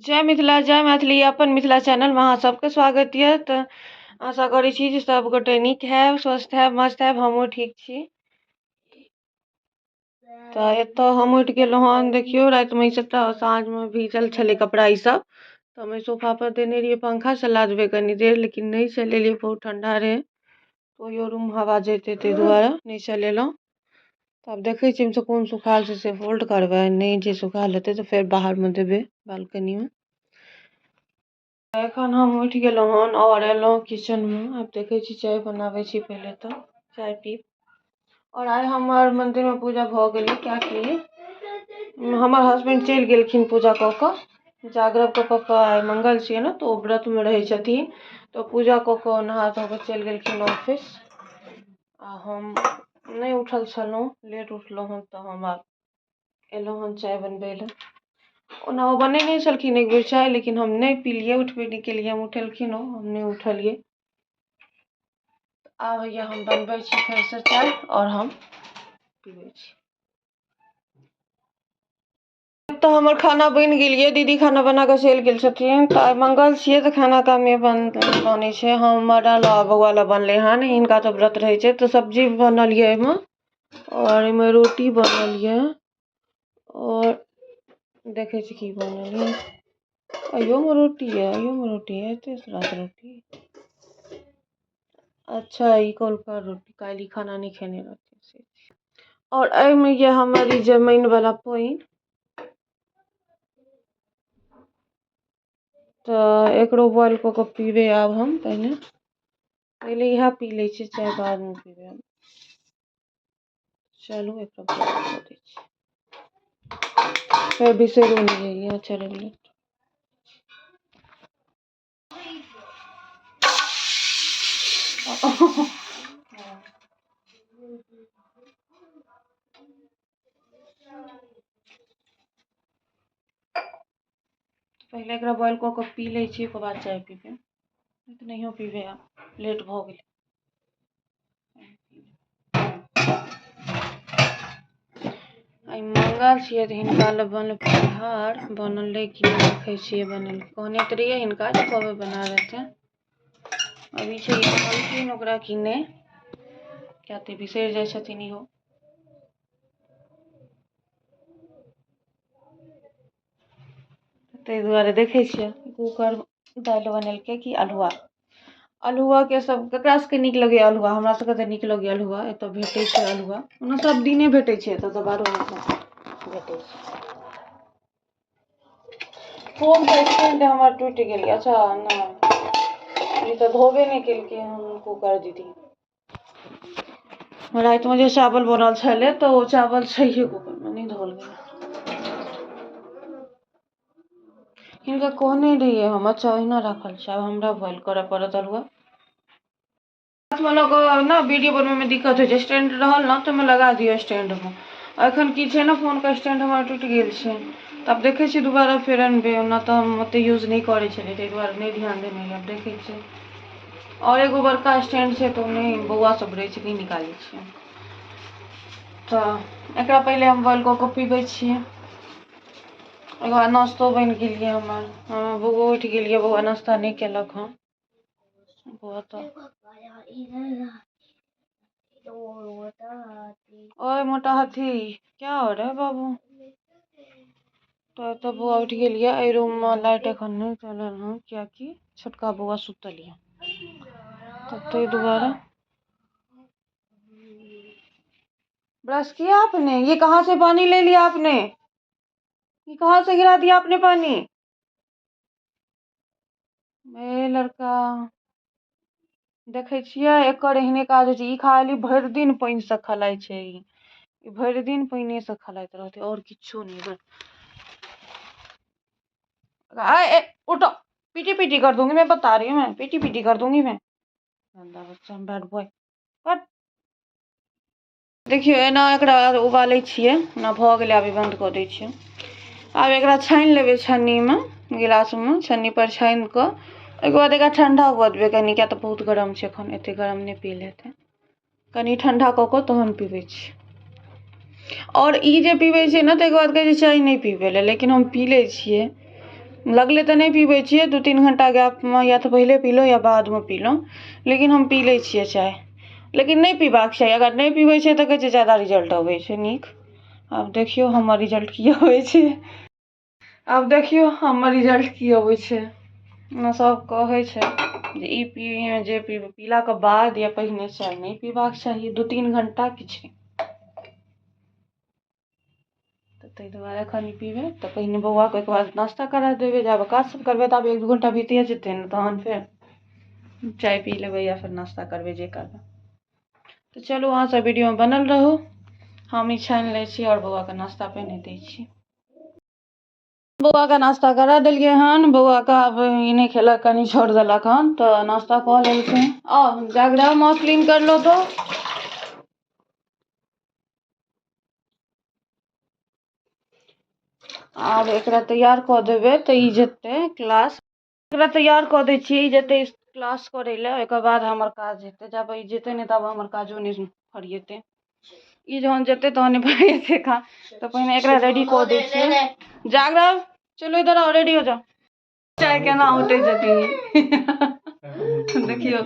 जय मिथिला जय मैथिली। अपन मिथिला चैनलमे अहाँ सबके स्वागत यऽ। तऽ आशा करै छी जे सब गोटे नीक हैब, स्वस्थ हैब, मस्त हैब। हमहूँ ठीक छी। तऽ एतऽ हम उठि गेलहुँ हन। देखियौ, रातिमे ई सबटा साँझमे भीजल छलै कपड़ा ई सब, तऽ हम एहि सोफापर देने रहियै पंखा चला देबै कनी देर, लेकिन नहि चलेलियै। बहुत ठण्डा रहै, ओहियो रूम हवा जैतै, ताहि दुआरे नहि चलेलहुँ। तऽ आब देखै छियै एहिमे सँ कोन सुखायल छै से फोल्ड करबै, नहि जे सुखायल हेतै तऽ फेर बाहरमे देबै बालकनीमे। एखन हम उठि गेलहुँ हन आओर एलहुँ किचनमे। आब देखै छी, चाय बनाबै छी, पहिले तऽ चाय पीब। आओर आइ हमर मन्दिरमे पूजा भऽ गेलै, किएकि हमर हसबैंड चलि गेलखिन पूजा कऽ कऽ। जागरवके पप्पा, आइ मंगल छियै ने, तऽ ओ व्रतमे रहै छथिन, तऽ पूजा कऽ कऽ नहा धो कऽ चलि गेलखिन ऑफिस। आ हम नहि उठल छलहुँ, लेट उठलहुँ हन, तऽ हम आब एलहुँ हन चाय बनबै लए। ओना ओ बनेने छलखिन एक बेर चाय, लेकिन हम नहि पीलियै, उठबे नहि केलियै। हम उठेलखिन ओ, हम नहि उठलियै। आब हैया हम बनबै छी फेरसँ चाय आओर हम पीबै छी। तऽ हमर खाना बनि गेल यऽ। दीदी खाना बना कऽ चलि गेल छथिन। तऽ आइ मंगल छियै, तऽ खाना कमे बनै छै। हमरा लए, बौआ लए बनलै हन। हिनका तऽ व्रत रहै छै। तऽ सब्जी बनल यऽ एहिमे आओर एहिमे रोटी बनल यऽ आओर देखै छी की बनल यऽ। अहियोमे रोटी यऽ, अहियोमे रोटी यऽ, एते रास रोटी। अच्छा, ई कौलका रोटी, काल्हि ई खाना नहि खेने रहथिन से। आओर एहिमे यऽ हमर ई जमाइन वाला पानि, तऽ एकरो बॉयल कऽ कऽ पीबै आब हम। पहिने पहिले इएह पी लै छियै, चाय बादमे पीबै हम। चलू, एकरा बॉयल कऽ दै छी, फेर बिसरि नहि जइयै। अच्छा, रेगुलेटर। पहिले एकरा बॉयल कऽ कऽ पी लै छी, ओकर बाद चाय पीबै, नहि तऽ नहियो पीबै। आब लेट भऽ गेलै। आइ मंगल छियै, तऽ हिनका लए बनल फलहार। बनल कि नहि, देखै छियै। बनल कहने तऽ रहियै हिनका जे कहबै बना देतै। अभी छै ई कहलखिन ओकरा कि नहि, किया तऽ बिसरि जाइ छथिन इहो। ताहि दुआरे देखै छियै कूकर दालि बनेलकै कि अल्हुआ। अल्हुआके सब ककरा सबके नीक लगैए अल्हुआ? हमरा सबके तऽ नीक लगैए अल्हुआ। एतऽ भेटै छै अल्हुआ, ओना सब दिने भेटै छै एतऽ तऽ 12 महीना भेटै छै। फोनके स्टैंड हमर टूटि गेल। अच्छा, नहि, ई तऽ धोबे नहि केलकै हन कूकर दीदी। रातिमे जे चावल बनल छलै, तऽ ओ चावल छैहे कूकरमे, नहि धोल गेलै। हिनका कहने रहियै हम। अच्छा, ओहिना राखल छै। आब हमरा बॉयल करऽ पड़त अल्हुआ। हाथमे लऽ कऽ ने वीडियो बनबैमे दिक्कत होइ छै। स्टैंड रहल ने तऽ ओहिमे लगा दियौ स्टैंडमे। एखन की छै ने, फोनके स्टैंड हमर टूटि गेल छै, तऽ आब देखै छियै दोबारा फेर अनबै। ओना तऽ हम ओतेक यूज नहि करै छलियै, ताहि दुआरे नहि ध्यान देने रहियै। आब देखै छियै। आओर एगो बड़का स्टैंड छै, तऽ ओ नहि, बौआ सब रहै छै, नहि निकालै छियै। तऽ एकरा पहिले हम बॉयल कऽ कऽ पीबै छियै। ओकर बाद नाश्तो बनि गेलियै हमर। बौओ उठि गेलियै। बौआ नाश्ता नहि केलक हँ। बौआ तऽ ओए मोटा हाथी, क्या हो रहा है बाबू? तऽ एतऽ बौआ उठि गेल यऽ। एहि रूममे लाइट एखन नहि चलल हँ, कियाकि छोटका बौआ सुतल यऽ, तऽ ताहि दुआरे। ब्रश किया आपने? ये कहाँ से पानी ले लिया आपने? ये कहाँ से गिरा दिया आपने पानी? ए लड़का, देखै छियै, एकर एहने काज होइ छै। ई खाली भरि दिन पानिसँ खेलाइ छै। ई भरि दिन पानिएसँ खेलाइत रहतै, आओर किछो नहि। ए, उठो, पीटी पीटी कर दूंगी मैं, बता रही हूँ मैं, पीटी पीटी कर दूंगी मैं। गंदा बच्चा, बैड बॉय, हट। देखियौ, एना एकरा उबालै छियै। ओना भऽ गेलै, आब ई बन्द कऽ दै छियै। आब एकरा छानि लेबै छन्नीमे, गिलासमे छन्नी पर छानि कऽ। ओहिके बाद एकरा ठण्डा हुअ देबै कनि, किया तऽ बहुत गरम छै एखन, एते गरम नहि पील हेतै। कनि ठण्डा कऽ कऽ तहन पीबै छी। आओर ई जे पीबै छियै ने, ताहिके बाद कहै छै चाय नहि पीबै लए, लेकिन हम पी लै छियै। लगले तऽ नहि पीबै छियै, 2-3 घंटा गैपमे या तऽ पहिले पीलहुँ या बादमे पीलहुँ, लेकिन हम पी लै छियै चाय। लेकिन नहि पीबाक चाही, अगर नहि पीबै छै तऽ कहै छै ज्यादा रिजल्ट अबै छै नीक। आब देखियौ हमर रिजल्ट की अबै छै, आब देखियौ हमर रिजल्ट की अबै छै। ओना सब कहै छै जे ई पी जे पीलाके बाद या पहिने चाय नहि पीबाक चाही, 2-3 घंटा किछु नहि। तऽ ताहि दुआरे एखन ई पीबै तऽ पहिने बौआके ओहिके बाद नाश्ता करा देबै, जाबे काज सब करबै ताबे 1-2 घंटा बीतिए जेतै ने, तहन फेर चाय पी लेबै या फेर नाश्ता करबै, जे करबै। तऽ चलू अहाँ सब वीडियोमे बनल रहू, हम ई छानि लै छी आओर बौआके नाश्ता पहिने दै छी। बौआके नाश्ता करा देलियै हन, बौआके आब ई नहि खेलक, कनि छोड़ि देलक हन, तऽ नाश्ता कऽ लेलकै। आउ जागरा माथ क्लीन कर लो। तो आब एकरा तैयार कऽ देबै तऽ ई जेतै क्लास। एकरा तैयार कऽ दै छियै, ई जेतै क्लास करै लए, ओहिके बाद हमर काज हेतै। जाबे ई जेतै नहि ताबे हमर काजो नहि फरिएतै। ई जहन जेतै तहने फरिएतै काज। तऽ पहिने एकरा रेडी कऽ दै छियै। जागरा चलो इधर आओ, रेडी हो जाओ। चाय केना उठै छथिन देखियौ,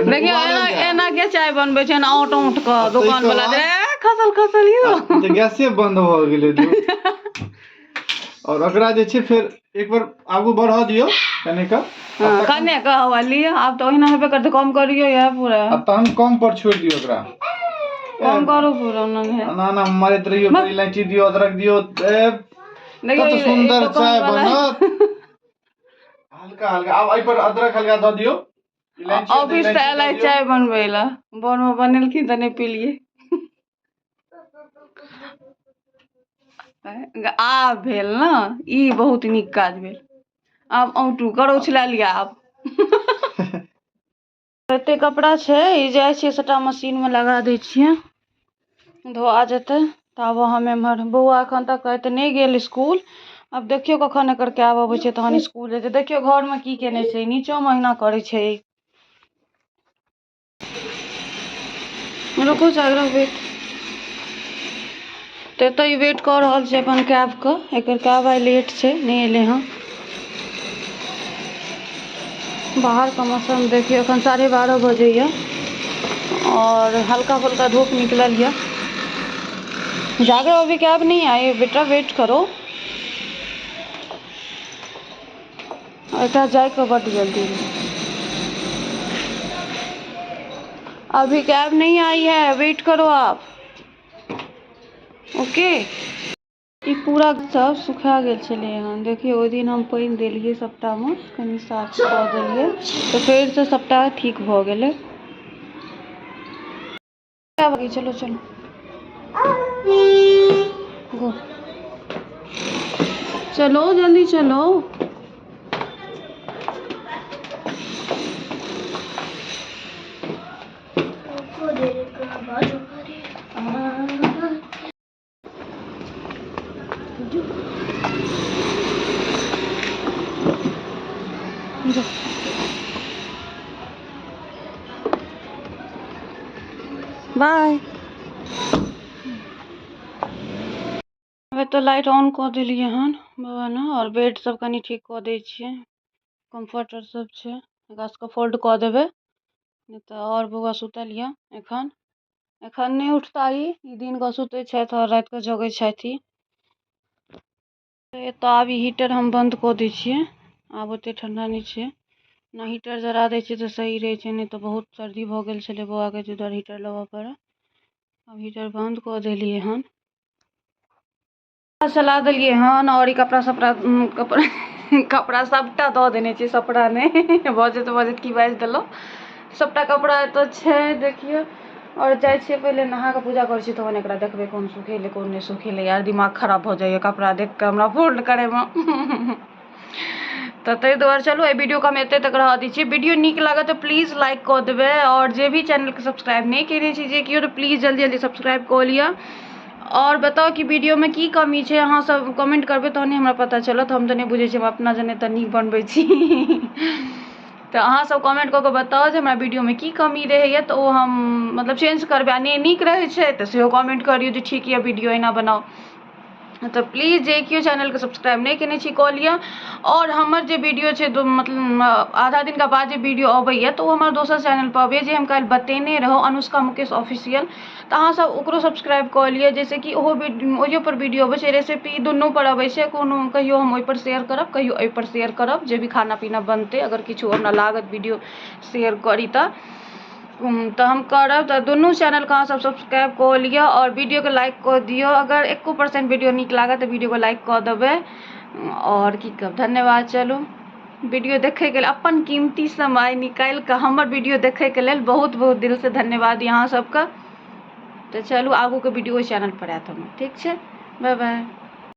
देखियौ एना एना के चाय बनबै छै, औंट औंट कऽ दोकान वाला रे खसल खसल यौ। तऽ गैसे बंद भऽ गेलै। आओर ओकरा जे छै फेर एक बार आगू बढ़ऽ दियौ कनिक। हँ, कने कऽ हवा लिअ। आब तऽ ओहिना हेबे करतै, कम करियौ इएह पूरा। आ तहन कम पर छोड़ि दियौ ओकरा। कम करू पूरा ओना नहि। एना एना मारैत रहियौ, फेर इलायची दियौ, अदरक दियौ, ए देखियौ कत ई सुन्दर दोकान चाय वाला बनत। हल्का हल्का आब एहि पर अदरक हल्का दऽ दियौ, इलायची ऑफिस से इलायची एलै दऽ दियौ। चाय बनबै लए, बनमे बनेलखिन तऽ नहि पीलियै। आब भेल ने, ई बहुत नीक काज भेल। आब औंटू करौछ लए लिअ। आब एते कपड़ा छै, ई जाइ छियै सबटा मशीनमे लगा दै छियै, धोआ जेतै। ताबे हम एम्हर बौआ एखन तक तऽ नहि गेल स्कूल। आब देखियौ कखन एकर कैब अबै छै तहन स्कूल जेतै। देखियौ घरमे की केने छै, नीचोमे अहिना करै छै। रुकू जागरह वेट। तऽ एतऽ ई वेट कऽ रहल छै अपन कैबके। एकर कैब आइ लेट छै, नहि एलै हँ। बाहरके मौसम देखियौ, एखन 12:30 बजैए और हल्का फुल्का धूप निकलल यऽ। जागरह अभी कैब नहीं आई बेटा, वेट करो। एकरा जाइके बड्ड जल्दी है। अभी कैब नहीं आई है, वेट करो आप। ओके। ई पूरा सब सुखा गेल छलै हन। देखियौ ओहि दिन हम पानि देलियै सबटामे, कनि साफ कऽ देलियै तऽ फेरसँ सबटा ठीक भऽ गेलै। चलो चलो गो, चलो जल्दी चलो। बाय। तऽ लाइट ऑन कऽ देलियै हन बाबा ने, आओर बेड सब कनि ठीक कऽ दै छियै। कम्फर्टर सब छै, एकरा सबके फोल्ड कऽ देबै, नहि तऽ आओर बौआ सुतल यऽ एखन, एखन नहि उठता ई, ई दिन कऽ सुतै छथि आओर राति कऽ जगै छथि ई। एतऽ आब ई हीटर हम बन्द कऽ दै छियै, आब ओते ठण्डा नहि छै ने। हीटर जरा दै छियै तऽ सही रहै छै, नहि तऽ बहुत सर्दी भऽ गेल छलै बौआके, ताहि दुआरे हीटर लगबऽ पड़ल। आब हीटर बन्द कऽ देलियै हन, चला देलियै हन। आओर ई कपड़ा सपड़ा कपड़ा कपड़ा सबटा दऽ देने छियै, सपड़ा नहि बजैत बजैत की बाजि देलहुँ। सबटा कपड़ा एतऽ छै देखियौ। आओर जाइ छियै पहिले नहा कऽ पूजा करै छी, तहन एकरा देखबै कोन सुखेलै कोन नहि सुखेलै। यार दिमाग खराब भऽ जाइए कपड़ा देख कऽ हमरा फोल्ड करैमे, तऽ ताहि दुआरे चलू एहि वीडियोके हम एते तक रहऽ दै छियै। वीडियो नीक लागत तऽ प्लीज लाइक कऽ देबै, आओर जे भी चैनलके सब्सक्राइब नहि केने छी जे केओ, तऽ प्लीज जल्दी जल्दी सब्सक्राइब कऽ लिअ। आओर बताउ कि वीडियोमे की कमी छै, अहाँ सब कमेंट करबै तहने हमरा पता चलत। हम तऽ नहि बुझै छी, हम अपना जने तऽ नीक बनबै छी, तऽ अहाँ सब कमेंट कऽ कऽ बताउ जे हमरा वीडियोमे की कमी रहैए, तऽ ओ हम मतलब चेंज करबै। आ नहि नीक रहै छै तऽ सेहो कमेंट करियौ जे ठीक यऽ वीडियो, एना बनाउ। तऽ प्लीज जे केओ चैनलके सब्सक्राइब नहि केने छी कऽ लिअ। आओर हमर जे वीडियो छै, मतलब आधा दिनका बाद जे वीडियो अबैए, तऽ ओ हमर दोसर चैनलपर अबैए, जे हम काल्हि बतेने रहौँ, अनुष्का मुकेश ऑफिशियल। तऽ अहाँसभ ओकरो सब्सक्राइब कऽ लिअ, जाहिसँ कि ओहो ओहियोपर वीडियो अबै छै। रेसिपी दुनूपर अबै छै। कोनो कहियो हम ओहिपर शेयर करब, कहियो एहिपर शेयर करब, जे भी खाना पीना बनतै। अगर किछु हमरा लागत वीडियो शेयर करी तऽ हम करब। तऽ दुनू चैनलके अहाँ सब सब्सक्राइब कऽ लिअ आओर वीडियोके लाइक कऽ दियौ। अगर 1% वीडियो नीक लागत तऽ वीडियोके लाइक कऽ देबै। आओर की कहब, धन्यवाद। चलू, वीडियो देखैके लेल, अपन कीमती समय निकालि कऽ हमर वीडियो देखैके लेल बहुत बहुत दिलसँ धन्यवाद अहाँ सबके। तऽ चलू, आगूके वीडियो ओहि चैनलपर आयत हमर। ठीक छै, बाय बाय।